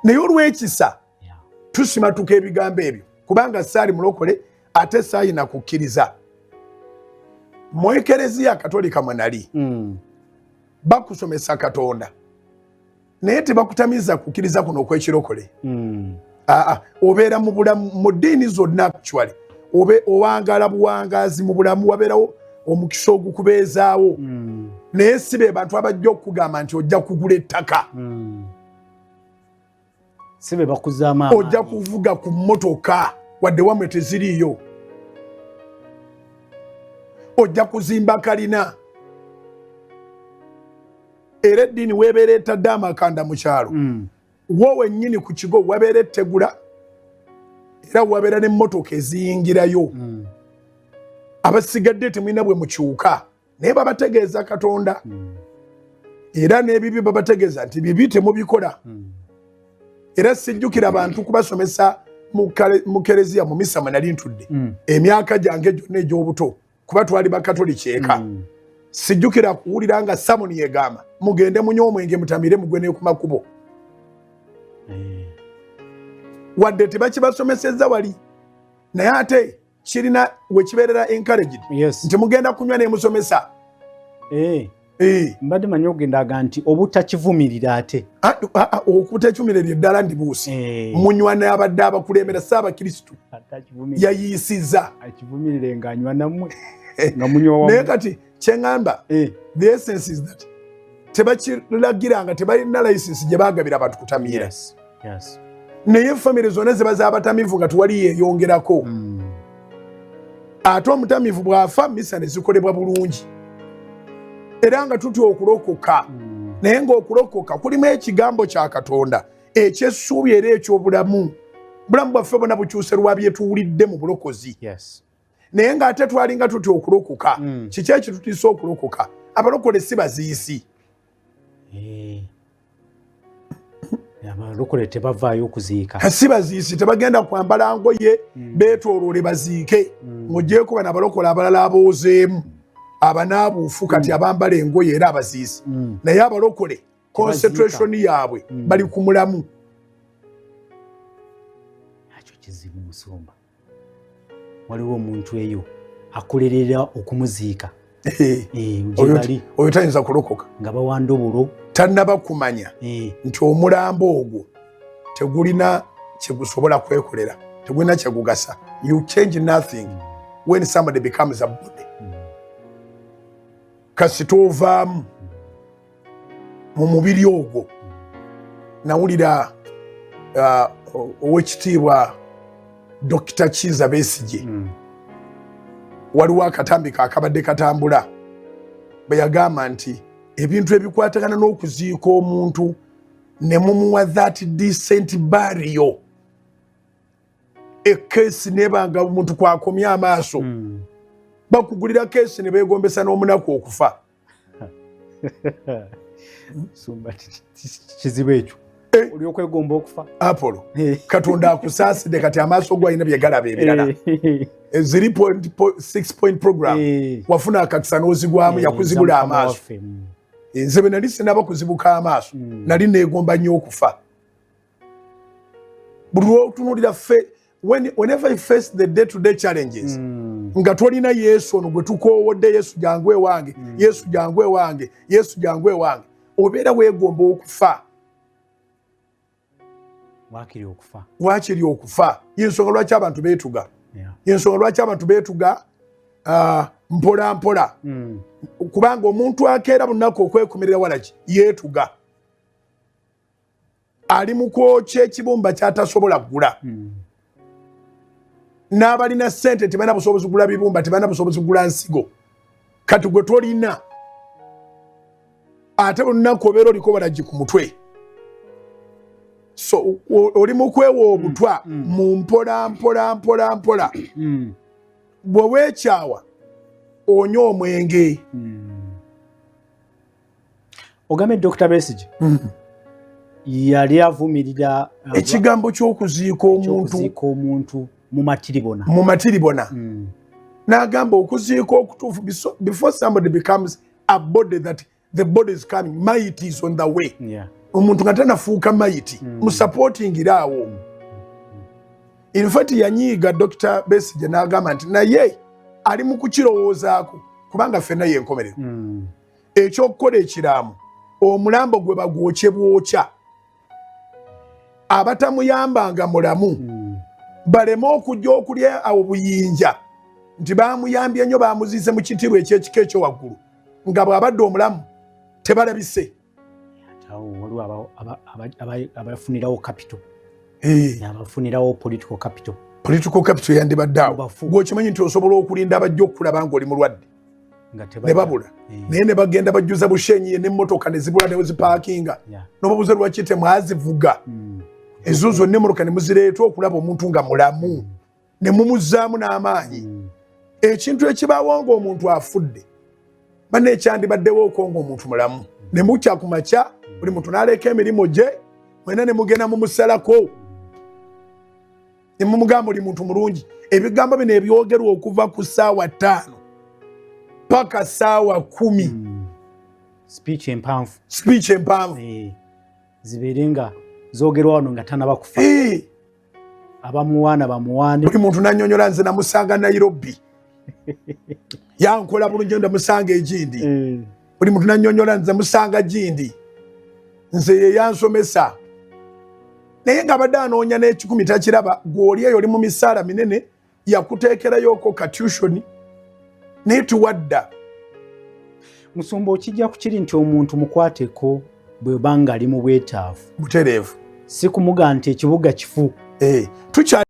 Naye olw'ekisa tusimatuka ebigambo ebyo, kubanga saali mulokole ate saayina kukkiriza mu Ekereziya Katolika mwe nali. Bakusomesa Katonda, naye tebakutamiza kukkiriza kuno okw'ekirokole. Aa, obeera mu bulamu mu ddiini zonna, actually obe owangaala buwangaazi mu bulamu, wabeerawo omukisa ogukubeezaawo. Naye si be bantu abajja okukugamba nti ojja kugula ettaka. Si be bakuzaamu. Ojja kuvuga ku mmotoka wadde wamwe teziriiyo, ojja kuzimba kalina. Era eddiini weebeera etadde amakanda mu kyalo, wo wennyini ku kigo wabeera ettegula, era wabeera n'emmotoka eziyingirayo. Abasigadde temulina bwe mukyuka, naye babategeeza Katonda. Era n'ebibi babategeeza nti bibi, temubikola. Era sijjukira bantu kubasomesa mu kereziya, mu misa mwe nali ntudde emyaka gyange gyonna egy'obuto, kuba twali Bakatoliki eka. Sijjukira kuwulira nga sermon yegamba mugende munywa omwenge, mutamire, mugwe ne ku makubo. Wadde tebakibasomesezza wali, naye ate kirina wekibeerera encouraged nti mugenda kunywa nemusomesa. Eh. Mbadde manyi ogendaga nti obutakivumirira ate. Okutakivumirira eddala ndibuusi munywa n'abadde abakulembera Saabakristu yayiisiza. Akivumirire ng'anywa nammwe nga munywa. Naye kati kyeŋŋamba, the essence is that tebakilagira nga tebalina license gye bagabira abantu kutamiira, naye famire zonna ziba z'abatamiivu nga tewali yeeyongerako. Ate omutamiivu bw'afa, misa ne zikolebwa bulungi, era nga tutya okulokoka. Naye ng'okulokoka kulimu ekigambo kya Katonda ekyessuubi era ekyobulamu. Bulamu bwaffe bwona bukyuse lwa byetuwulidde mu bulokozi, naye ng'ate twalinga tutya okulokoka. Kiki ekitutiisa okulokoka? Abalokole si baziisi. Abalokole tebavaayo okuziika. Si baziisi, tebagenda kwambala ngoye beetoloole baziike. Ng'ogyeko bano abalokole abalala aboozeemu abanaabuufu kati abambala engoye era abaziisi. Naye abalokole concentration yaabwe bali ku mulamu. Ekyo kizibu, musumba. Waliwo omuntu eyo akolerera okumuziika. Eh, oyo tayinza kulokoka. Nga bawandobulo. Tannaba kumanya nti omulambo ogwo tegulina kyegusobola kwekolera, tegulina kyegugasa. You change nothing when somebody becomes a body. Kasita ovaamu mu mubiri ogwo. Nawulira Owekitiibwa Dokita Kiiza Besigye, waliwo akatambi kakabadde katambula bwe yagamba nti ebintu ebikwatagana n'okuziika omuntu ne mumuwa that decent burial, e case nebanga omuntu kwakomya amaaso. Bakugulira case ne beegombesa n'omunaku okufa. Kizibu ekyo. Eh. Oli okwegomba okufa. Apollo, Katonda akusaasidde, kati amaaso go alina byegalaba ebirala. Ziri 6 point program, wafuna akakisa n'ozigwamu, yakuzibula amaaso. Nze bwe nali sinaba kuzibuka amaaso, nali neegomba nnyo okufa. Buli lwotunuulira ffe, whenever you face the day to day challenges nga tolina Yesu ono gwe tukoowodde, "Yesu jangu ewange, Yesu jangu ewange, Yesu jangu ewange," obeera weegomba okufa. Wakiri okufa. Wakiri okufa. Yensonga lwaki abantu beetuga, yensonga lwaki abantu beetuga mpola mpola, kubanga omuntu akeera bunaku okwekumirira walaki yeetuga, ali mu kwokya ekibumba kyatasobola kugula. N'abalina ssente tebalina busobozi kugula bibumba, tebalina busobozi kugula nsigo. Kati gwe tolina, ate olunaku obeera oliko walagi ku mutwe, so oli mu kwewa obutwa mu mpola mpola mpola mpola. Bwe weekyawa, onywa omwenge. Ogambe Dr Besigye yali avumirira ekigambo ky'okuziika omuntu. Okuziika omuntu mu matiribona. Mu matiribona. N'agamba okuziika okutuufu, before somebody becomes a body, that the body is coming, might is on the way. Omuntu nga tanafuuka mayiti, musupportingira awo. In fact, yanyiiga Dr Besigye n'agamba nti naye ali mu kukirowoozaako, kubanga ffenna yenkomerero. Ekyokukola ekiraamo, omulambo gwe bagwokye bwokya, abatamuyambanga mulamu baleme okujja okulya awo buyinja nti bamuyambye nnyo, bamuziise mu kitiibwa ekyekika ekyo waggulu, nga bw'abadde omulamu tebalabise. Awo waliwo abafunirawo capital, abafunirawo political capital. Political capital yandibadde awo. Mubafu. Gweokimanyi nti osobola okulinda abajja okulaba ng'oli mulwadde nga ne babula, naye ne bagenda bajjuza Bushenyi n'emmotoka ne zibula ne zipaakinga, n'obabuuza lwaki temwazivuga ezo zonna emmotoka ne muzireeta okulaba omuntu nga mulamu ne mumuzzaamu n'amaanyi. Ekintu ekibaawo ng'omuntu afudde, banne, ekyandibaddewo okwo ng'omuntu mulamu, ne mukya ku makya, buli muntu n'aleeka emirimu gye, mwena ne mugenda mumusalako ne mumugamba, "Oli muntu mulungi." Ebigambo bino ebyogerwa okuva ku ssaawa 5 paka ssaawa 10. Speech empanvu. Speech empanvu. Zibeere nga zogerwa wano nga tanaba kufa. Abamuwaana bamuwaane. Buli muntu nanyonyola, "Nze namusanga Nairobi, yankola bulungi, ndamusanga egindi." Buli muntu nanyonyola, "Nze musanga gindi, nze ye yansomesa." Naye ng'abadde anoonya n'ekikumi takiraba. Gw'oli eyo oli mu misaala minene, yakuteekerayoko ka tuition, naye tuwadda. Musumba, okijja ku kiri nti omuntu mukwateko bweba nga ali mu bwetaavu. Butereevu. Si kumuga nti ekibuga kifu. Tukyali